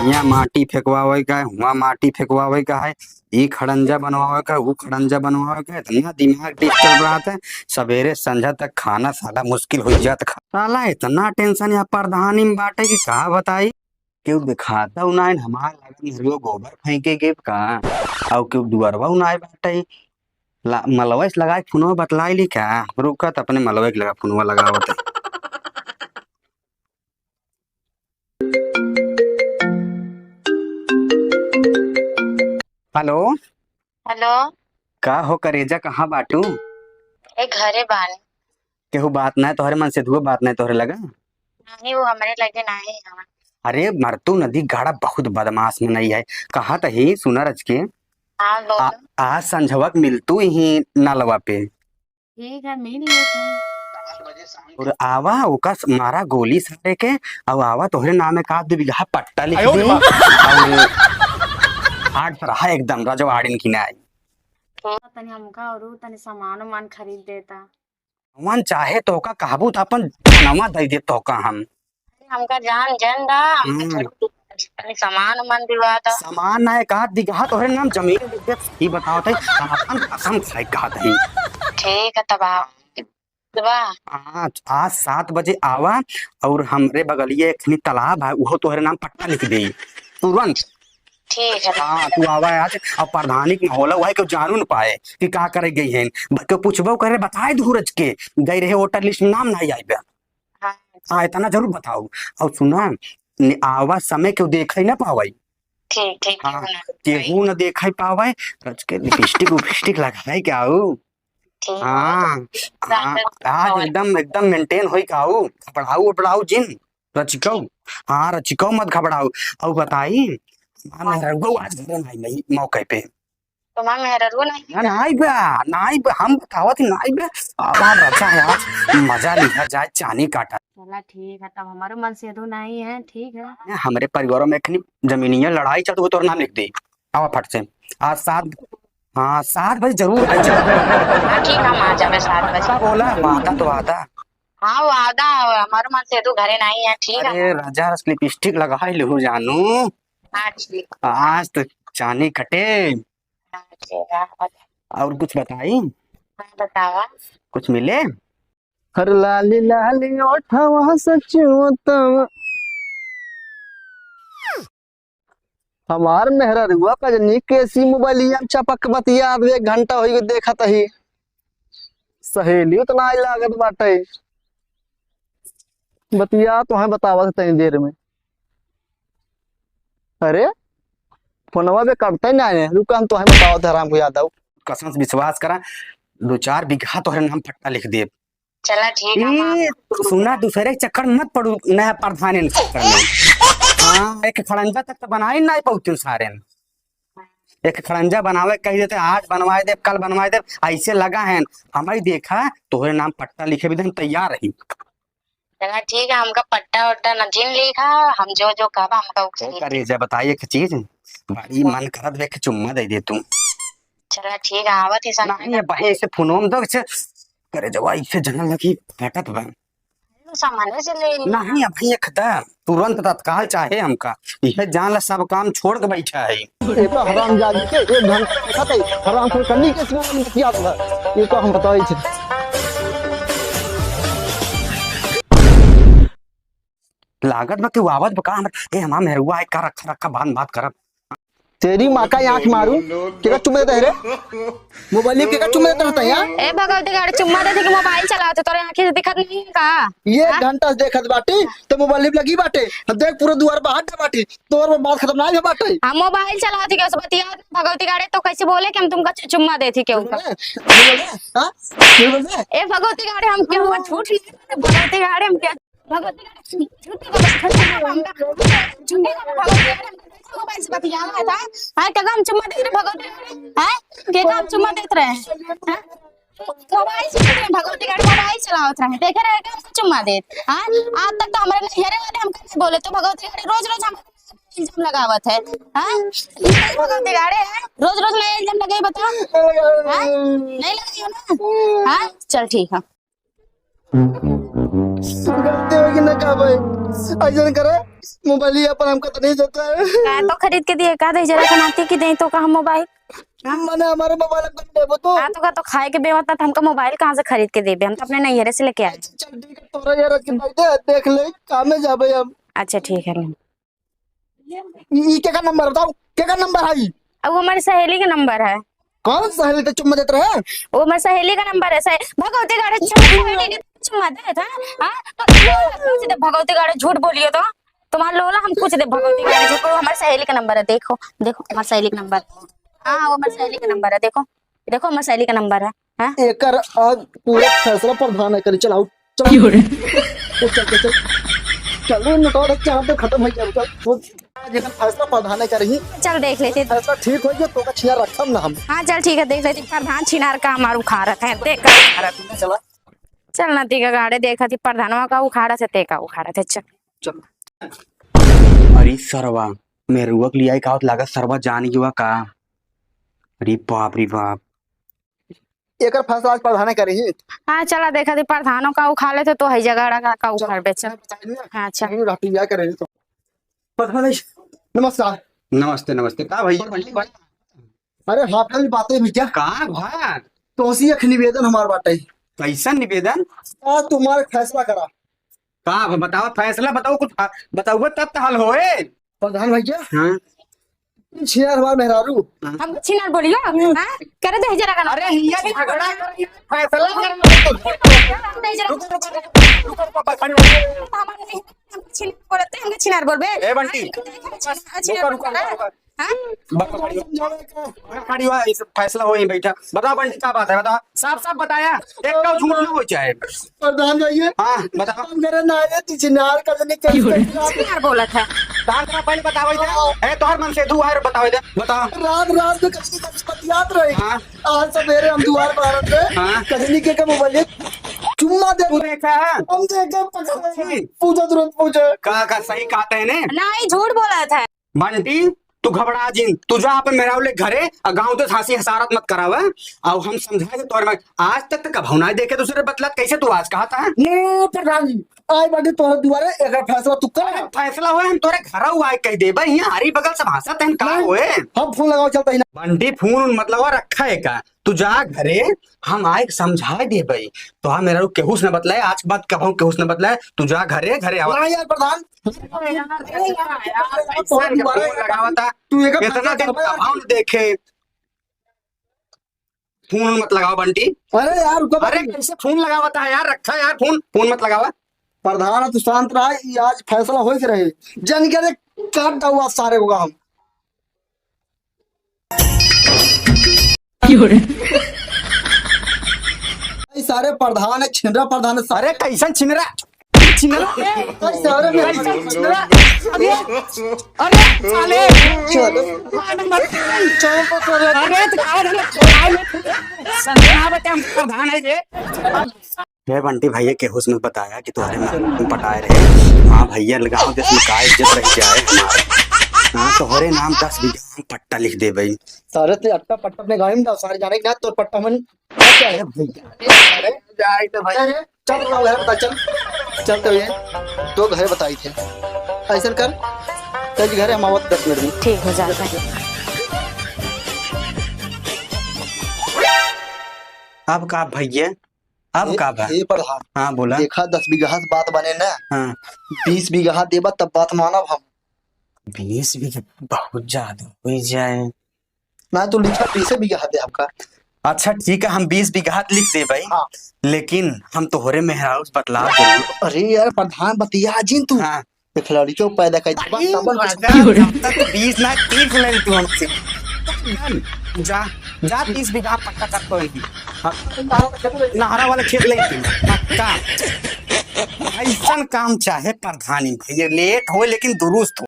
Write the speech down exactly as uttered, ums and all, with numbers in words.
यहाँ माटी फेंकवावे का है, हुआँ माटी फेंकवावे का है, ई खड़ंजा बनवावे का, ऊ खड़ंजा बनवावे का, इतना दिमाग डिस्टर्ब रहत है। सबेरे संझा तक खाना साला मुश्किल होइ जात खा। साला इतना टेंशन यहाँ प्रधानी में बाटे कि का बताई। केहू देखात उ नाहीं, हमार लागत मेहरुआ गोबर फेंके के का, अउ केहू दुअरवा उ नाहीं बाटे। ला, मलवा से लगाए फोनवा बतलाई ली का? रुका त अपने मलवा के लगा फोनवा लगावत है। हेलो। हेलो। का हो करेजा, कहाँ बाटू? ए, घरे बानी। केहू बात नाहीं तोहरे मन से, दुआ बात नाहीं तोहरे लगा? नहीं, वो हमरे लगे नाहीं है। अरे, मरतू नदी गाड़ा बहुत बदमाश मनई है। कहा तही, सुना रच के। हाँ, बोलो। आ, आज संझवा के मिलतू ही नलवा पे। ठीक है, मिल लेते हैं। और आवा, ओका स-, मारा गोली सारे के, और आवा, तोहरे नाम में का दो बीघा पट्टा लिख आयो रे दे, बाप। और हाथ पर है एकदम रजवाड़िन की नाई। तनी हमका और तनी सामान उमान खरीद देता। मन चाहे तोका कहबू त अपन जनवा दे दे तोका हम। हमका जान जान दा, हमका हम्म। जरूर तनी सामान उमान दिवा दा। सामान ना, एक आध बीघा तोहरे नाम जमीन लिख दे। ई बताओ त, अपन कसम खाई कहत है। ठीक है, तब आओ। बा। आज, आज सात बजे आवा और हमरे बगलिए एक ठनी तालाब है, उहो तोहरे नाम पट्टा लिख दे तुरंत। ठीक है। हाँ, तू आवा आज, और प्रधानी के माहौल है, केहू जानू न पाए कि का करे गई है। ब-, केहू पूछबो करे, बताए दू रच के, गई रहे वोटर लिस्ट में नाम नाहीं आइबे। हाँ। हाँ, इतना जरूर बताओ। और सुना, ने आवा समय केहू देखे न पावे। ठीक, ठीक, हाँ, केहू ना देखे। केहू न देखे पावे, रच के लिपस्टिक उपिस्टिक लगाए के आऊ। ठीक। हाँ, हाँ, ज्यादा आज घबराओ। एकदम, एकदम मेंटेन होई का हो, घबराऊ, घबराऊ जिन, रचिकऊ। हाँ, रचिकऊ मत घबराऊ। और बताई, हमार मेहररुआ आज घरे नाहीं, नाहीं, मौके पे। तुम्हार मेहररुआ नाहीं? ना, नाहीं बा, नाहीं बा, हम बतावत ही नाहीं बा। अब रचा है आज, मजा लिहा जाए, चानी काटा। चला ठीक है, तब हमारो मन सेधू नाहीं है, ठीक है। हमरे परिवारों में एखनी जमीनिया लड़ाई चलत, वो तोर नाम लिख दे। आवा फट से। आज सात, हाँ, सात बजे जरूर आ जा। हाँ, ठीक, हम आ जाबे सात बजे। पक्का बोला, वादा तो वादा। हाँ, वादा है, हमार मन सेधू घरे नाहीं है, ठीक है। अरे, राजा रस लिपस्टिक लगाई लहू जानू। हाँ, ठीक। आज तो चानी कटे। हाँ, ठीक है। और कुछ बताई? हाँ, बतावा। कुछ मिले? हर लाली लाली ओठवा से चुअतवा। हमार मेहररुआ कजनी केसी मोबाइलिया में चपक बतियात बे, एक घंटा होई गई देखत ही। सहेली उतना ही लागत बाटे। बतिया तो है, बतावत है तनी देर में। अरे, फोनवा बे कटते नाहीं है। रुका, हम तोहे बतावत है, हराम को यादव। कसम से विश्वास करा, दो चार बीघा तोहरे नाम पट्टा लिख देब। चला ठीक है, ई, मामा। सुना, दूसरे के चक्कर में मत पड़ू, नया प्रधान के चक्कर में। हाँ, एक खड़ंजा तक तो बनाई नाहीं पउतिन सारेन। एक खड़ंजा बनावे कही देते, आज बनवाए देब, कल बनवाए देब, ऐसे लगा है। हमही देखा, तोहरे नाम पट्टा लिखे भी हम तैयार रही। चला ठीक है, हमका पट्टा वट्टा न जिन लिखा, हम जो जो कहबा हमका ओ उकसे। करेजा, बताई एक चीज, बड़ी मन करत बे के चुम्मा दे दे तू। चला ठीक है, आवत ही समझ नाहीं, में। अब भाई ऐसे फोनवा में दो, ऐसे करेजवा ऐसे जलन लगी, फटत बा। सामने से ले ली। नाहीं, अब भाई एकदम तुरंत तत्काल चाहे हमका, यह जान ला सब काम छोड़ के बैठा है। ये तो हरामजादी के एक घंटा देखत है, हराम से कन्नी के इसमें हम किया था, ये तो हम बताई थे। लागत बा कि वो आवत बा का हमर, ए, हमार मेहरुआ है का, रखा, रखा, बाद में बात करब। तेरी माँ का आँख मारू, केका चुम्मा देता है रे? मोबाइल में केका चुम्मा देता रहता है यहाँ? ए भगवती गाड़ी चुम्मा देते कि मोबाइल चलाते, तोरे आँखें से दिखत नहीं है का? ये हाँ? घंटा से देखत बाटी, तो मोबाइल में लगी बाटे। अब देख पूरा दुआर बाहर ना बाटी, तोर में बात खत्म ना है बाटे। हम मोबाइल चलाते के, उस बतिया भगवती गाड़ी तो कैसे बोले कि हम तुमका चु-, चुम्मा देती केहू का? बोल रहे? बोल रहे? हाँ? बोल रहे? ए भगवती गाड़ी हम केहू का झूठ नहीं बोलते, भगवती गाड़ी हम क्या भगवती गाड़ी, झूठी बात, झूठी बात, झूठी बात, भगवती गाड़ी, हम कैसे मोबाइल से बतियावा था? हाँ, केका हम चुम्मा देत रहे भगवती गाड़ी? हाँ? केका हम चुम्मा देत रहे? हाँ? मोबाइल से देत रहे भगवती गाड़ी, मोबाइल चलावत रहे। देखे रहे का हमसे चुम्मा देत? हाँ? आज तक तो हमारे नैहरे वाले हमका नहीं बोले, तो भगवती गाड़ी रोज रोज हम इल्जाम लगावत है। हाँ? ये भगवती गाड़ी है? रोज रोज नया इल्जाम लगाई बताओ। हाँ? नहीं लगाई हो ना? हाँ? चल ठीक है। गलती हो गई। ना का भाई, ऐसन करे, मोबाइल ही अपन हमका तो नहीं देता है। का तो खरीद के दिए, का दे जरा के नाती की दे तो का हम मोबाइल? हाँ? मने हमारे मोबाइल का देबो तो? हाँ, तो का तो खाए के बेवत ना, तो हमका मोबाइल कहाँ से खरीद के देबे? हम तो अपने नैहरे से लेके आए। चल ठीक है, तोरा यार के भाई दे, देख ले, कामे जाबे हम। अच्छा ठीक है, ले। ई, ई केकर नंबर बताओ, केकर नंबर है ई? अब वो हमारी सहेली का नंबर है। कौन सहेली के चुम्मा देत रहे? वो हमारी सहेली का नंबर है, सहे-, भगवती गाड़े चुम्मा दे, चुम्मा दे था। हाँ? तो पूछ दे, भगवती गाड़े झूठ बोलियो तो। तुम्हार लोला हम पूछ दे, भगवती गाड़े झूठ बोलियो, हमारी सहेली का नंबर है, देखो, देखो, हमारी सहेली का नंबर। हाँ, वो हमारी सहेली का नंबर है, देखो, देखो, हमारी सहेली का नंबर है। हाँ? एकर आज पूरा फैसला प्रधान है करी, चल आउट। चल। क्यों रे? चल, चल, चल, चल। चल रे, नोटवा रख के हाथ में खत्म हो गया, चल। आज एकर फैसला प्रधान है करी। चल देख लेते। फैसला ठीक हो गया, तो का छिया रखम ना हम। हाँ, चल ठीक है, देख लेते। प्रधान छिनार का हमार उखाड़त है, देख का उखाड़त है। चला। चल ना, ती का गाड़े देखा थी, प्रधानवा का उखाड़ा से ते का उखाड़ा थे, चल। चल। अरे सरवा, मेहरुआ के लियाई का होत लागत, सरवा जान गवा का? अरे बाप रे बाप। एकर फैसला आज प्रधाने करी ही। हाँ, चला देखा थी, प्रधानों का उखाड़े थे तो है झगड़ा का, का चल, उखाड़ बे, चल। मैं बताई ना। हाँ, चल। यही रहती क्या करे तो। प्रधान जी, नमस्कार। नमस्ते, नमस्ते। का भैया, बंटी भाई? अरे हाँ, कल बातें भी क्या? का भा? तो उसी एक निवेदन हमार बाटे। कैसन निवेदन? आज तुम्हारे फैसला करा। का भा, बताओ, फैसला बताओ, कुछ फा-, बताओ तब तो हल होए। प्रधान भैया। हाँ। छिनार हमार मेहरारू। हाँ। हमको छिनार बोलियो, हाँ? करे दे जरा का ना। अरे, हिया झगड़ा कर, फैसला कर। करे दे जरा। रुको, रुको, रुको, रुको, रुको, रुको, रुको। हमारे नहीं, हमको छिनार बोलते, हमको छिनार बोलबे। ए, बंटी। छिनार, छिनार रुको, रुको, बोलबे। रुको, रुको। हाँ? बंटी, बंटी, बंटी, इस फैसला होई, बैठा। बताओ, बंटी, का बात है, बताओ। साफ साफ बताया, एक का झूठ ना हो चाहे। प्रधान भैया। हाँ, बताओ। हम करे ना आए, तू छिनार कजनी के छिनार बोलत है। दान करा पहले बतावे दे। ए, तोहर मन से तू आए बतावे दे। बता। रात रात में कजनी कजनी बतियात रही। हाँ। आज सवेरे हम दुआर पर आते। हाँ। कजनी के का मोबाइल चुम्मा दे। तू देखा है? हम देखे पकड़। पूछो तुरंत पूछो। का, का सही कहते हैं ने? नहीं, झूठ बोलत है। बंटी, तू घबरा जिन, तू जा अपन मेहरारू ले घरे, अ गाँव देस हँसी हसारत मत करावा। अउ हम समझाए के तोर में, आज तक तो कभू ना देखे दूसरे बतलत, कैसे तू आज कहत है? नहीं, प्रधान जी, आज बाटे तोहरे दुआरे, एकर फैसला तू कर। अरे फैसला होए, हम तोरे घर आए कह देबे, हियाँ हरी बगल सब हँसत हैं, का नहीं, होए? हम फोन लगाओ चलता ही ना। बंटी, फोन उन मत लगावा, रखा है का? तू जा घरे, हम आए के समझाए देबे। तोहार मेहरारू केहू से न बतलाए, आज के बाद कबहू केहू से न बतलाए। तू जा घरे, घरे आवा। ना यार प्रधान। अरे यार, अरे यार, ऐसा फोन लगावत है। तू एक इतना दिन कबहू न देखे। फोन मत लगावा बंटी। अरे यार, रुको अरे बंटी। कैसे फोन लगावत है यार, रखा यार फोन, फोन मत लगावा। प्रधान तू शांत रहा, ये आज फैसला होए के रहे। जन के रे काट दउआ सारे को हम। भाई सारे प्रधान है, छिनरा प्रधान है, सारे अरे कैसन छिनरा? छिनरा? भाई सारे में कैसन छिनरा? अरे, अरे, साले। चलो। अरे, तो का है? संजना बच्चा हम प्रधान है ये। हे बंटी भइया, केहू से मत बताया कि तोहरे नाम पटाए रहे। हाँ भइया, लगाओ देस में का इज्जत रह जाए हमार। हाँ, तोहरे नाम दस बीघा हम पट्टा लिख देबे। सारे ते अट्टा पट्टा अपने गाँव में डाल, सारे जाने के ना तोर पट्टा मन क्या है भइया। अरे, जाए तो भाई। अरे, चल, चल, घर बता, चल। चल तो ये, तो घर बताई थे। ऐसन कर, चल घरे हम आवत दस मिनट में। ठीक हो जाता है। अब का भइया? अब ए, का बा? ए प्रधान, हाँ, बोला। देखा, दस बीघा से बात बने ना, हाँ। बीस बीघा देबा तब बात मानब हम। बीस बीघा बहुत ज्यादा हो जाए। ना तो लिखा, बीसे बीघा दे हमका। अच्छा ठीक है, हम बीस बीघा लिख देबे, हाँ। लेकिन हम तोहरे मेहरारू से बतला देबे। अरे यार प्रधान, बतिया जिन तू। हाँ। एक लड़की को पैदा कर देबा, अरे तब न कुछ राजा, जब तक बीस ना तीस ले तू हमसे। जा, जा तीस बीघा पट्टा कर तो ही। हाँ, नहरा वाला खेत ले तू। पक्का। ऐसन काम चाहे प्रधानी भइया, लेट हो लेकिन दुरुस्त हो।